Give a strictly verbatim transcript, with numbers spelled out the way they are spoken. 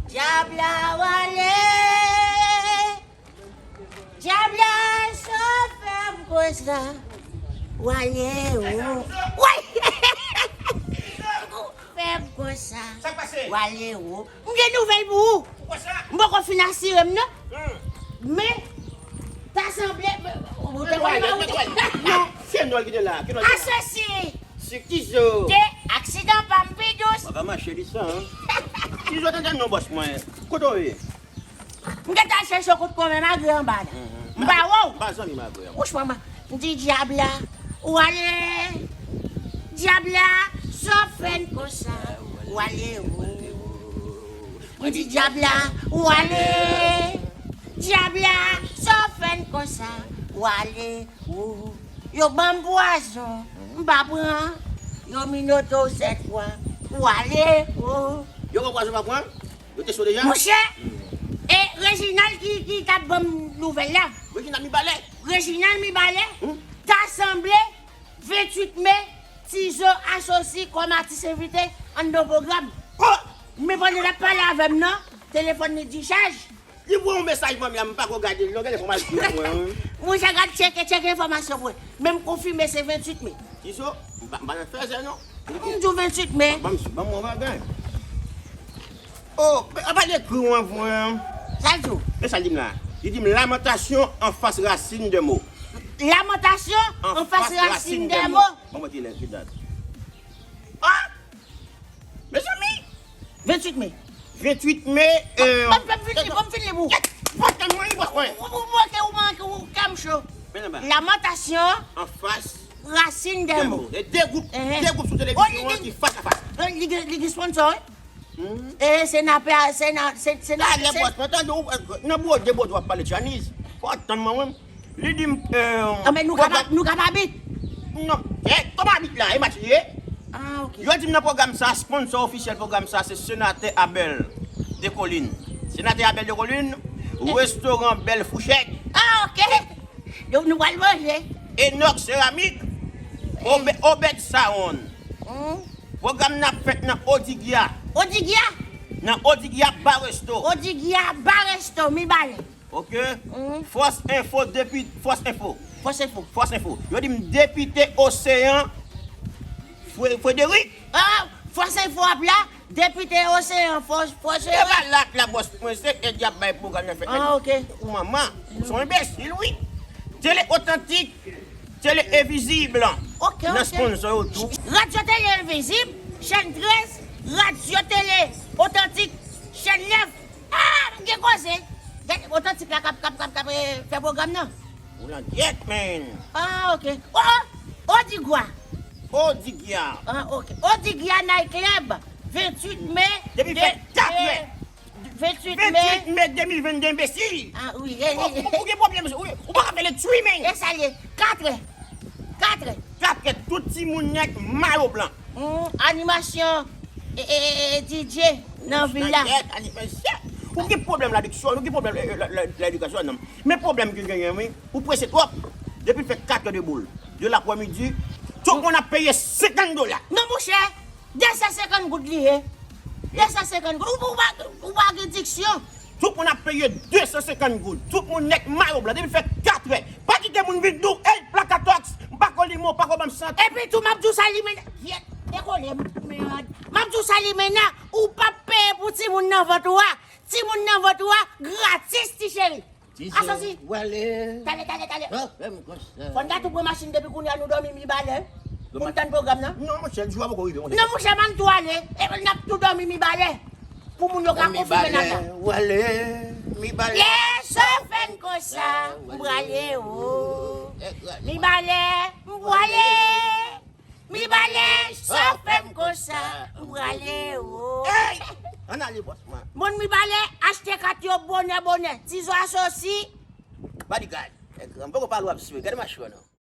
Dyab la w ale, dyab la, sa w fè m konsa, w ale o. Woy! Fè m konsa, w ale o. M gen nouvèl pou ou. M poko fin asire m non. Men, ta sanble, ou te konn non, se nòl ki te la. Ki nòl ki te la? Asosi. Sikizo. Te aksidan pa m pi dous. Papa mache li sa, hein. Sikizo, tande non, bòs mwen. Kote w ye? M gentan chèche w kot kòmè magre anba la. M pa wè w. M pa zanmi magre. Wouch manman, m di dyab la, ou ale. Dyab la, sa w fè n konsa, ou ale o. M di dyab la, ou ale. Dyab la, sa w fè n konsa, ou ale o. Yo ban m pwazon, m pa pran. Yo minote w sèt fwa, ou ale o. Yo ban pwazon, pa pran? Yo te cho deja? Monchè, e Reginald ki, ki t ap ban m nouvèl la. Reginald Mibalè? Reginald Mibalè, ta sanble venntuit me, Tizo asosi kòm atis envite anndan pwogram. Oh! Men pandan l ap pale avè m nan, telefòn li dichaj. Li voye yon mesaj ban m la, m pako gade l non, gade kòman l ekri pou mwen. Monchè, gad tcheke, tcheke enfòmasyon pou mwen. Men m konfime se venntuit me. Tizo, m pa, m pa nan fèzè non. M di w venntuit me. Ban m, ban m yon bagay. Oh, apa l ekri w anvan? Sa l di w? Men sa l di m la. Li di m Lamentation en face Racine des mots. Lamentation en face Racine des mots. Ban mwen ki lè, ki dat. Ah! Mezanmi! Venntuit me. Venntuit me, euh, ban m, ban m fin li, ban m fin li pou ou. Ou, ou manke, ou manke, ou kè m cho. Lamentation en face Racine des mots. E de gwoup, de gwoup sou televizyon an ki fas a fas. Li gen, li gen sponsor, wi. E senatè, sena-, se, senatè. Talè bòs mwen, tande w, nan bwode bwode w ap pale Chinese. Fò w tann mwen, wi. Li di m, euh, anben nou ka pa, nou ka pa bit. Non, e kòman bit la, e match li ye? Ah, ok. Yo di m nan pwogram sa, sponsor ofisyèl pwogram sa, se Senatè Abel Descollines. Senatè Abel Descollines, restoran Bèl Fouchèt. Ah, ok. Donk nou pral manje. Enox Céramique, Obe-, Obed Saron. Pwogram nan ap fèt nan Odigya. Odigya? Nan Odigya Bar Resto. Odigya Bar Resto, Mibalè. Ok. Fòs Enfo, depi, Fòs Enfo. Fòs Enfo. Fòs Enfo. Yo di m depite Oseyan Fre-, Frederic. Ah, Fòs Enfo ap la, depite Oseyan, Fòs, Fòs Enfo. E pa la, la bòs mwen, se e dyab bay pwogram nan fèt. Ah, ok. Ou manman, ou se yon enbesil, wi. Tele Otantik, Tele Envizib. Ok, ok. Nan sponsor yo tou. Radyo Tele Envizib, chèn trèz, Radyo Tele Otantik, chèn nèf. Ah, m gen koze. Gade, Otantik la k ap, k ap, k ap, k ap, eh, fè pwogram nan. Ou langyèt, man. Ah, ok. Oh, oh, Odigwa. Odigya. Ah, ok. Odigya Night Club, venntuit me. Depi fè kat lè. Venntuit me. Venntuit me de mil vennde, enbesil. Ah, wi. Ou, ou, ou gen pwoblèm, ou, ou pa ka fè le tri, man. E sa l ye. Katrè. Katrè. Katrè, tout timoun nèt mayo blan. Hmm, animasyon, e, e, e, e, D J nan vil la. Nèt, animasyon. Ou gen pwoblèm ladiksyon, ou gen pwoblèm, e, e, la, la, ledikasyon, non. Men pwoblèm ki genyen, wi, ou prese twòp. Depi l fè katrè de boul, de laprèmidi, tout moun ap peye senkant dola. Non, monchè, de san senkant goud li ye. De san senkant goud. Ou, ou pa, ou pa gen diksyon. Tout moun ap peye de san senkant goud. Tout moun nèt mayo blan. Depi l fè katrè, pa kite moun vin di w, "Ey, plakatòks, m pa ko limen w, pa ko ban m sant." Epi tou, m ap di w sa, limena, vyèt, dekole, mèd. M ap di w sa, limena, ou p ap peye pou timoun nan vant ou a. Timoun nan vant ou a, gratis, ti cheri. Asosi. Wale. Tale, tale, tale. Fò n ta tou pran machin depi kounye a nou dòmi Mibalè. Pou n tann pwogram nan. Non, monchè, jou a poko rive, monchè. Non, monchè, ban n tou ale. E n ap tou dòmi Mibalè. Pou moun yo ka konfime n ap la. Wale, Mibalè. Lè sa w fè n konsa, m prale o. Mibalè, m prale. Mibalè, sa w fè m konsa, m prale o. Ey! Ann ale, bòs mwen. Moun Mibalè, achte kat yo bonè, bonè. Tizo Asosi. Bodyguard. M poko pale w ap swe. Gade machwè non.